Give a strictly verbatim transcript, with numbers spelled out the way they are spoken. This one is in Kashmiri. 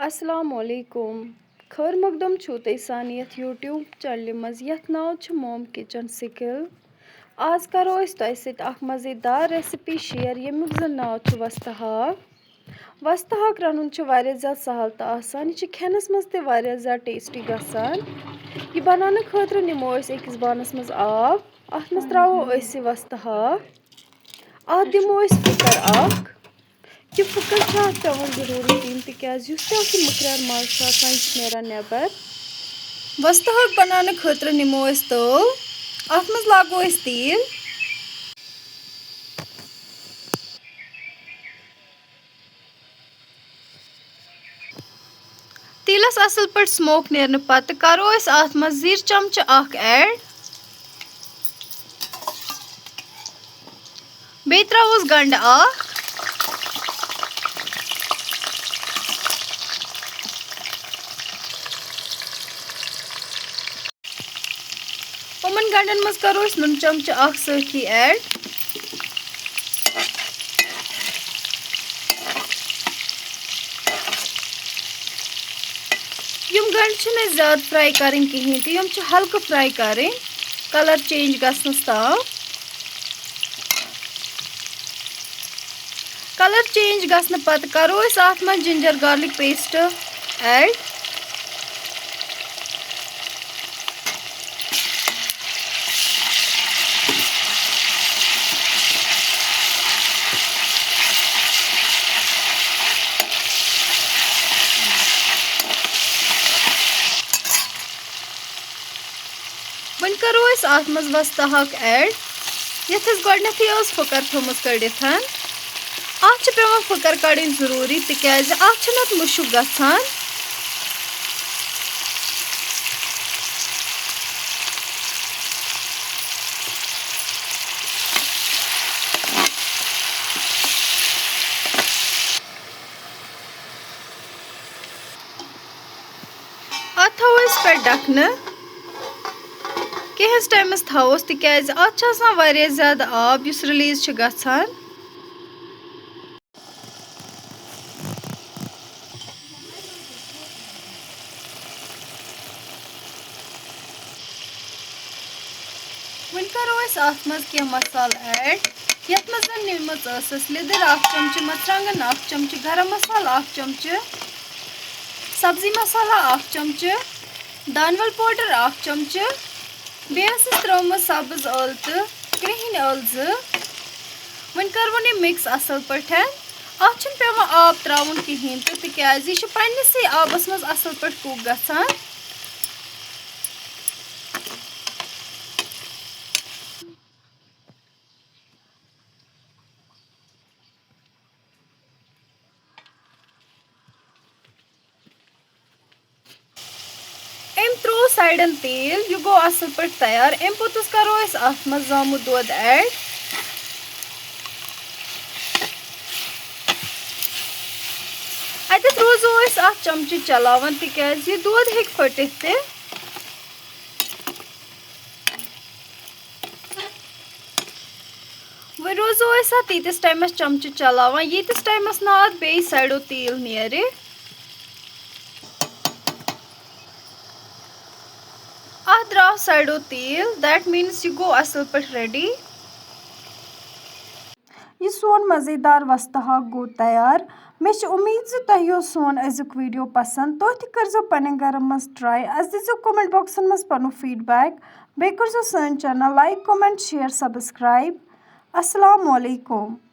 السلام علیکم۔ خٲر مقدم چھُو تۄہہِ سانہِ یَتھ YouTube چینلہِ منٛز، یَتھ ناو چھُ Mom Kitchen Skill۔ آز کَرو أسۍ تۄہہِ سۭتۍ اَکھ مَزیدار recipe share، ییٚمیُک زَن ناو چھُ وۄستہٕ ہاکھ۔ وۄستہٕ ہاکھ رَنُن چھُ واریاہ زیادٕ سَہَل تہٕ آسان۔ یہِ چھُ کھٮ۪نَس منٛز تہِ واریاہ زیادٕ tasty گژھان۔ یہِ بَناونہٕ خٲطرٕ نِمو أسۍ أکِس بانَس منٛز آب۔ اَتھ منٛز ترٛاوو أسۍ یہِ وۄستہٕ ہاکھ۔ اَتھ دِمو أسۍ پھٕکَر اَکھ۔ یہِ پھٕکَر چھُ اَتھ پٮ۪وان ضروٗری دیُن، تِکیٛازِ یُس تہِ اَتھ یہِ مٔکریٛار ماز چھُ آسان، یہِ چھُ نیران نٮ۪بَر۔ وۄستہٕ ہاکھ بَناونہٕ خٲطرٕ نِمو أسۍ تٲو۔ اَتھ منٛز لاگو أسۍ تیٖل۔ تیٖلَس اَصٕل پٲٹھۍ smoke نیرنہٕ پَتہٕ کَرو أسۍ اَتھ منٛز زِرۍ چمچہٕ اَکھ add۔ بیٚیہِ ترٛاووس گنٛڈٕ اَکھ۔ یِمَن گنٛڈَن منٛز کَرو أسۍ نُن چمچہٕ اَکھ سۭتی add۔ یِم گنٛڈٕ چھِنہٕ اَسہِ زیادٕ fry کَرٕنۍ کِہیٖنۍ تہٕ یِم چھِ ہلکہٕ fry کَرٕنۍ، colour change گژھنَس تام۔ Colour change گژھنہٕ پَتہٕ کَرو أسۍ اَتھ منٛز ginger garlic paste add۔ وۄنۍ کَرو أسۍ اَتھ منٛز وۄستہٕ ہاکھ add، یَتھ اَسہِ گۄڈٕنٮ۪تھٕے ٲس پھٕکَر تھٲومٕژ کٔڑِتھ۔ اَتھ چھِ پٮ۪وان پھٕکَر کَڑٕنۍ ضروٗری، تِکیٛازِ اَتھ چھُ نَتہٕ مُشُک گژھان۔ اَتھ تھاوو أسۍ پٮ۪ٹھ ڈَکھنہٕ۔ کینٛہَس ٹایمَس تھاووس، تِکیٛازِ اَتھ چھُ آسان واریاہ زیادٕ آب یُس release چھُ گژھان۔ وۄنۍ کَرو أسۍ اَتھ منٛز کینٛہہ مصالہٕ add، یَتھ منٛز زَن نِمٕژ ٲسٕس لیٚدٕر اَکھ چمچہٕ، مَرژٕوانٛگَن اَکھ چمچہٕ، گرم مصالہٕ اَکھ چمچہٕ، سبزی مصالہٕ اَکھ چمچہٕ، دانہِ وَل powder اَکھ چمچہٕ، بیٚیہِ ٲسٕس ترٛٲومٕژ سبٕز ٲلہٕ تہٕ کرٛہِنۍ ٲلہٕ زٕ۔ وۄنۍ کَرٕوُن یہِ mix اَصٕل پٲٹھۍ۔ اَتھ چھُنہٕ پٮ۪وان آب ترٛاوُن کِہیٖنۍ تہٕ، تِکیٛازِ یہِ چھُ پنٛنِسٕے آبَس منٛز اَصٕل پٲٹھۍ cook گژھان۔ أمۍ ترٛوو سایڈَن تیٖل، یہِ گوٚو اَصٕل پٲٹھۍ تیار۔ اَمہِ پوٚتُس کَرو أسۍ اَتھ منٛز زامُت دۄد add۔ اَتٮ۪تھ روزو أسۍ اَتھ چمچہٕ چلاوان، تِکیٛازِ یہِ دۄد ہیٚکہِ پھٔٹِتھ تہِ۔ وۄنۍ روزو أسۍ اَتھ تیٖتِس ٹایمَس چمچہٕ چلاوان، ییٖتِس ٹایمَس نہٕ اَتھ بیٚیہِ سایڈو تیٖل نیرِ۔ اَتھ درٛاو سایڈو تیٖل، that means یہِ گوٚو اَصٕل پٲٹھۍ ready۔ یہِ سون مزیدار وستہٕ ہاکھ گوٚو تیار۔ مےٚ چھِ اُمید زِ تۄہہِ یِیو سون أزیُک video پسنٛد۔ تُہۍ تہِ کٔرزیٚو پننٮ۪ن گرن منٛز try۔ اَسہِ دیٖزیٚو comment boxن منٛز پنُن feedback۔ بیٚیہِ کٔرزیٚو سٲنۍ channel like، comment، share، subscribe۔ السلام علیکم۔